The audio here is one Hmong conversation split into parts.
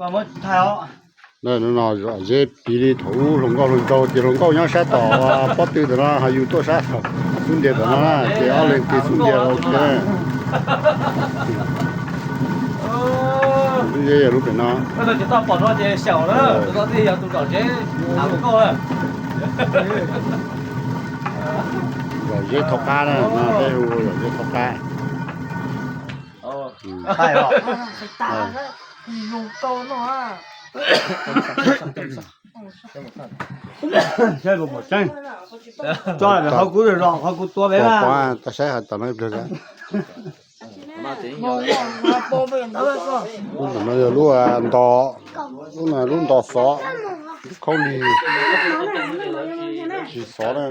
No zom zeb piv li thaum ub hluas nkauj hluas nraug ces hluas nkauj nyob sab tom pob tw tom no, ho yus tuaj sab xub ntiag tom no na, ces ob leeg tig xub ntiag ua ke. Lub zeb yog lub pem no. Zom zeb thauj qab na, peb hu zom zeb thauj qab. Saib, qhov kuv los qhov kuv tua peb na. Saib hais tom no ib pliag. Lub no yog lub nto, lub no lub nto xov, lub khaub lig tsis xov na.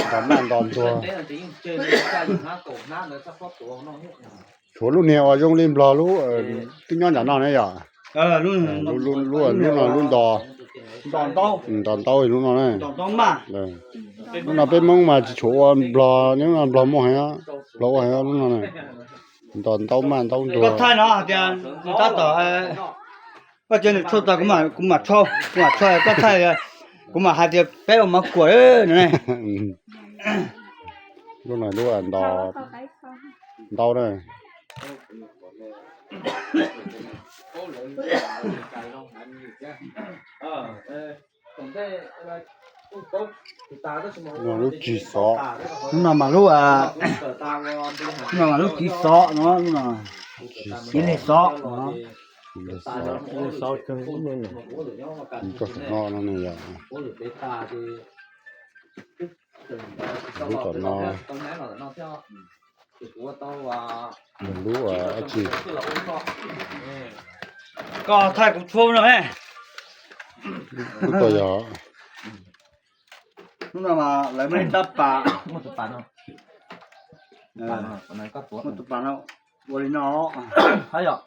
Nto maj nto ntuag. Tshuav lub niag uas zoo li nplog lub twb nyob nram no ne yom. Lub no lub nto, nto ntaub lub no. Lub no peb Hmoob mas tsis tshua ua nplog, nplog muaj heev, nplog ua heev lub no. Nto ntaub maj ntaub ntuag. Koj thaij no hais tias tab tom koj cia nws tshau tas kuv mam tshau, kuv mam tshau koj thaij, kuv mam hais tias peb ua mov kuam no ne. Lub no lub nto ntaub na. Lub tswg xov. Lub no mas lub, lub no mas lub tswg xov no, lub no tswg leg xov no. Koj saum no no ne yog. Lub tom no. Lub dab tsi? Koj thaij kuv tshuab no. Lub no yog. Lub no mas lawv muaj ib rab pas. Muaj tus pas no, ua li no. Hab yog,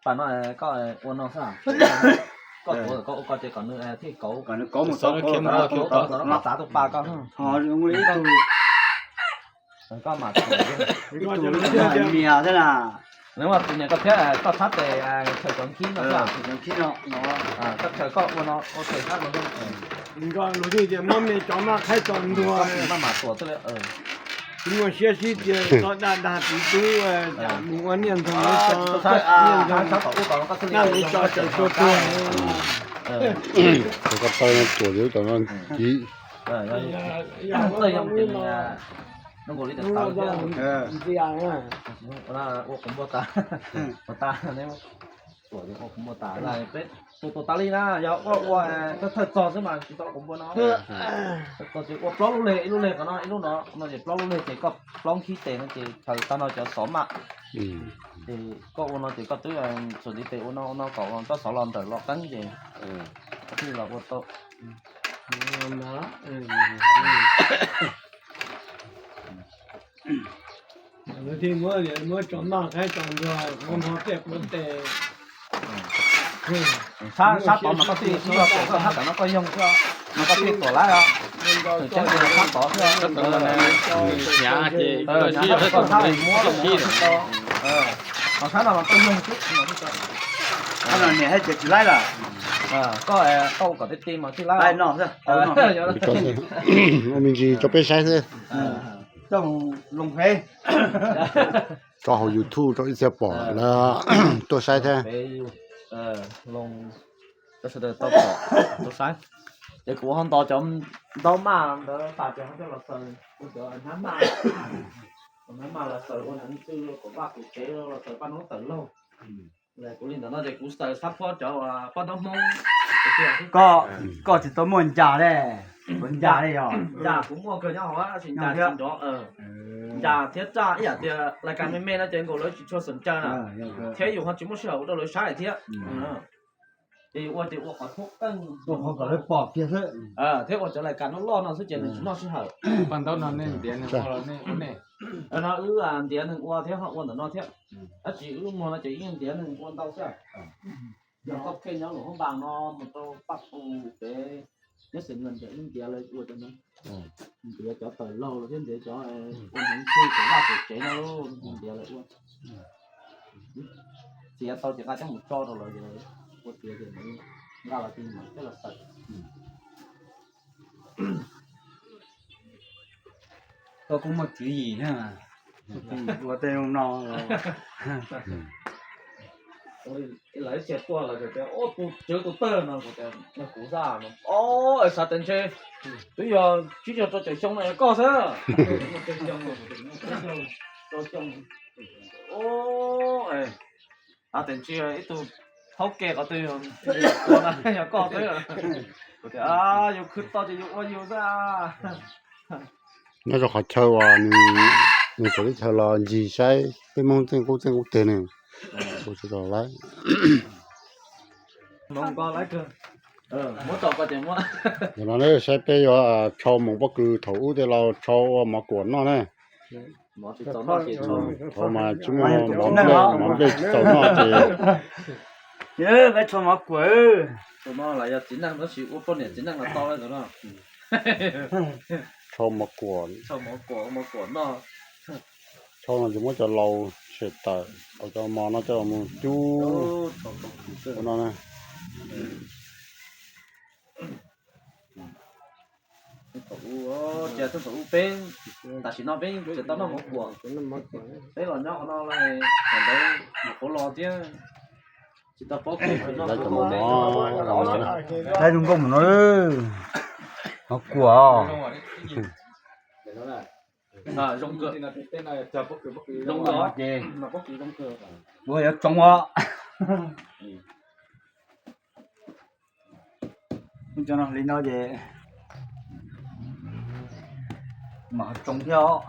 pas no koj ua no xwb. Koj tuav koj ua koj ces kom nws thiaj kauv, kom nws kauv mus tau, koj txav tus pas koj. Koj mas nias thiab na. Nws mas tus nias koj thiab koj txhab tes chaws cov nkhib no xwb. Koj chaws koj ua no ua chaws sab no. Luag yeej tias muab me cov maj qhaib tso ntuag, maj mam tuam xwb li. Tsis muaj siab sib tias txhob dag dag tiv tub, mus ua niaj ntog, niaj ntog, mus tso chaws tso tuag. Koj taw no tuam ces ub tom no kiv. Ua quv npua tas, ua tas, ua quv npua tas, peb tus tus tas li na, yog ua ua thawj thawj txog xwb mas tsis tau quv npua no. Txog ces ua plaub lub leg, ib lub leg qhov no, ib lub no, no ces plaub lub leg ces koj plaub nkhib tes no ces chaws tag no cov xov maj. Ces koj ua no ces koj twb txuas ntiv tes ua no ua no kom tsob xov los ntawm los qeeb ces thiaj los ua tau. Thiaj muab, muab tso maj qhaib tso ntuag, muab mov tej quav tes. Sab tod mas koj thiaj ib lo tuam xwb, sab tam no koj yoog xwb, mas koj thiaj tuam laib os. Tseeb tias sab tod xwb. Hnyav ces koj sab muab los mus tau. Ho sab no mas koj yoog xwb. Niam hais tias tsis laib lawm. Koj, koj ua kom tej tij mas thiaj laib no xwb. Ua me ntsis rau peb saib xwb. Tso hauv YouTube rau ib txhia pom lawv tuaj saib thiab. Sawv daws tau pom tau saib. Ces kuv ho ntos cov ntaub maj ntawd tas ces ho coj los xaws, cov hnab maj, hnab maj los xaws ua hneev xwb, kom vaj kom tsev los xaws paj noob tawm laug. Kuv li ntawm no ces kuv xaws xab phob cov paj noob Hmoob. Koj, koj tsis tau muaj ncas li, tus ncas li yog ncas kuv muaj kawg nyob hauv tab sis ncas tsis nrov. Ncas thiab raj ib yam tias lais kas me me no ces nkaus lawv tsis tshua xom ncaws na. Thiab yus ho tsis muaj sij hawm ua rau lawv saib thiab. Ces ua ces ua qhov thoob qeej, ua qhov kom lawv pom kiag xwb. Thiab ua cov lais kas loj loj no xwb ces nws tsis noj sij hawm. Paj ntaub no nej ntiav neeg ua los nej ua nej? No wb ntiav neeg ua thiab ho ua ntawm no thiab. Tab sis wb muag no ces yeej ntiav neeg ua ntau xwb. Yog koj pheej nyob lub hoob npas no mus rau Paj Pus pem nyob Xeev Lees ces wb ntiav lawv ua cov no. Ntiav cov tawm laug los thiab ntiav cov ua hneev xwb, cov vaj cov tsev no ntiav lawv ua. Txiav tau ces nqa coj mus tso rau lawv ces ua tiav ces nqa los ces mam coj los tawm. Koj kuj muaj tswv yim na, ua tej no. Lawv ib txhia tuaj lawv tias, tus tswv tus tawg no, kuv tias yog kuv xwb no. Xav tias ntshe twb yog tsib caug rau caum xyoo no yog koj xwb. Xav tias ntshe ib tug thaub ke qhov twg yog koj xwb. Kuv tias yus khwv tau ces yus ua yus xwb. Nyob rau qhov chaw uas nws txawv teb chaws los ncig saib peb Hmoob txeej qub txeej qub teg ne. Kuv tsis tau lawm. Yog no saib peb yuav rhau moos pob kws thaum ub tej los rhau ua mov kuam noj na. Thaum mas tsis muaj mov nplej tsis txaus noj ces rhau mov kuam. Rhau mov kuam, rhau no ces muab cov laus tshem tawm, cov mov no coj los mus cub no na. Thaum ub, thaum ub peb, tam sim no peb tseem tau noj mov kuam, peb los nyob qhov no lawm, thaum ntawd nyuam qhuav los thiab, tsis tau paub kev. Lawv zoo nkauj mus no, mov kuam. Ua yuav tsoov os. Li no ces mam tsoov thiab os.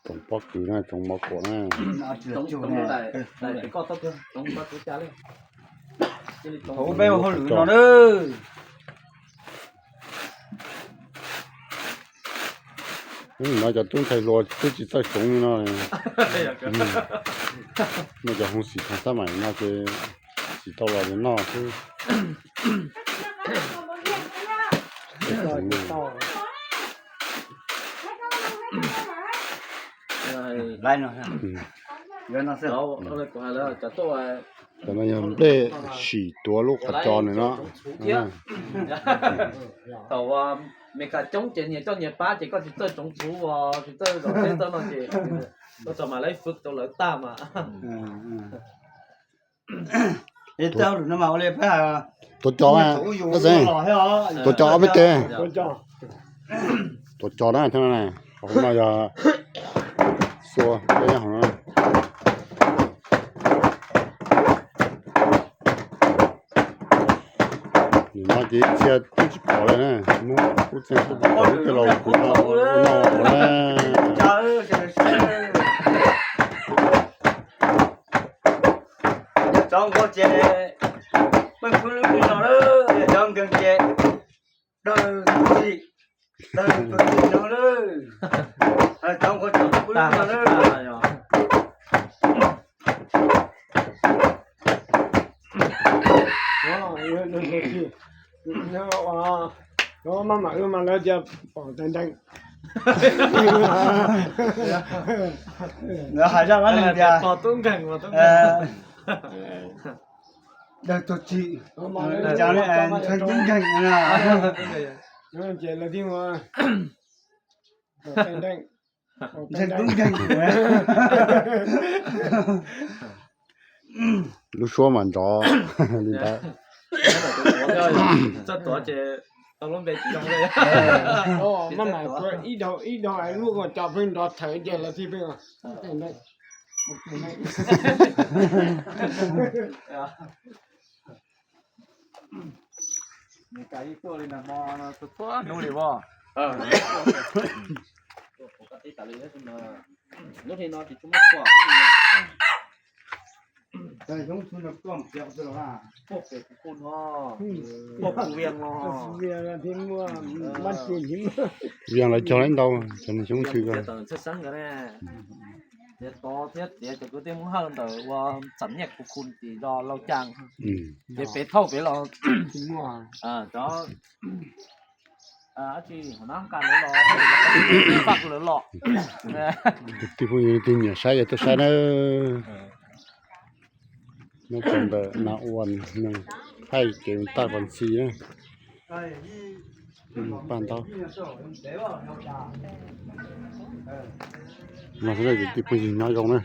Tsoov pob kws na, tsoov mov kuam na. Thaum ub peb ua hauj lwm no na. No cov tub ntxhais hluas twb tsis txawj tsoov li no. Muaj cov hoob xim thav xab maim no ces tsis tau los ces noj xwb. Cov no yog nplej sim tuav lub qhov cos nws no. Thaum Meskas coob ces nyias coj nyias pab ces koj tsis txawj tsoov txhuv, tsis txawj zom teb txawj no ces koj txawm mam li fwv rau lawv tag mas. Tuav cos, tuav cos ob peb teg. Tuav cos na, qhov no yog xua peb nyob hauv no. Nim no ces ib txhia twb tsis pom li na, Hmoob qub txeeg qub teb laus kuv no ua noj ua haus na. Cov nkaus ces peb khwv lub no lawm, cov nkeeg ces dawg txim, dawg txim no lawm. Cov nkaus ces khwv lub no lawm. Maj mam wb mas lawv tias pom teeb nteeg. Lawv hais zaj dab neeg tias pog tub nkeeg, pog tub nkeeg, dawg tug tsim, ntxhee tub nkeeg na. Ces lawv thiaj ua ntxhee tub nkeeg. Lub suab mas nrov li ntawd. Txawj tuav ces tau lub npe tsis zoo li. Maj mam tuav ib daug ib daug lub ua cov pheej nrov thawm ces lawv thiaj pheej. Hnub li os. Vias lawv cog lawv ntau, cov xyoob ntxhw ko. Txiav tod thiab txiav cov kwv tij Hmoob Hawj ntawm ua xam nyiaj khu khu tim zos Lauj Caas, ces pem thauj pem los, cov dab tsi hauv nab nqa lawv los, faj lawv los. Tus tij phooj ywg leej twg nyiam saib yog tuaj saib na. Nyob rau ntawm Nas Uas, nws thaij kev mus tag pas ntxi na. Paj ntaub. Mas tus tij phooj ywg nyob zoo na.